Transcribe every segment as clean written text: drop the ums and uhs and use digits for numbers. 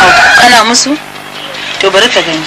Au, kana musu? To bari ka gani.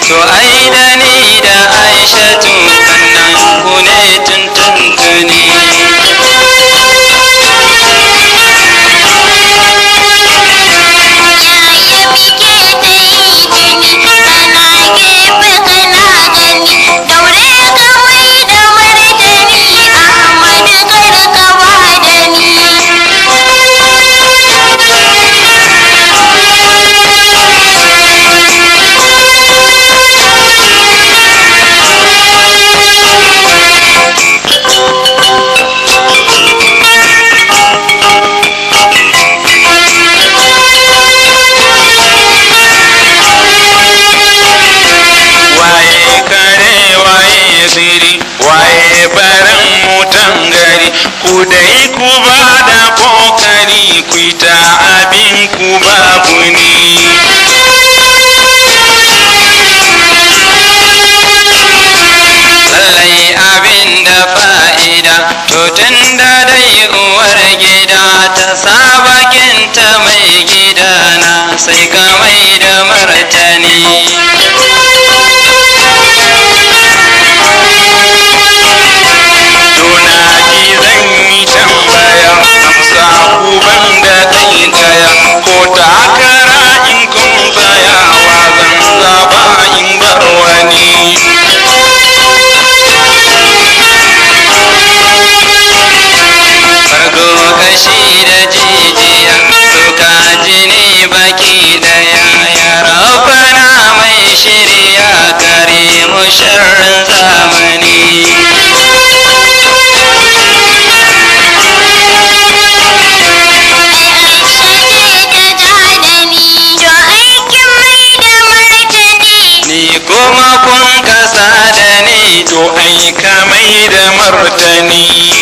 To ai da ni da Aishatu kannan ku ne tuntuntuni. Waye kare waye siri waye baran mutan gari, ku dai ku ba da kokari ku ta abin ku babu ni. Lallai abin da fa'ida, to tun da dai uwar gida ta saba kinta mai gidana sai ka mai da martani. Tuna ji zan yi tambaya, amsa ku ban da kai daya, ko takara in kun tsaya wa zan zaba in bar wani. Farko kashi da jijiya, suka jini baki daya, ya rabbana mai shirya kare mu sharrin zamani. Ni kuma kun kasa da ni, to ai ka mai da martani.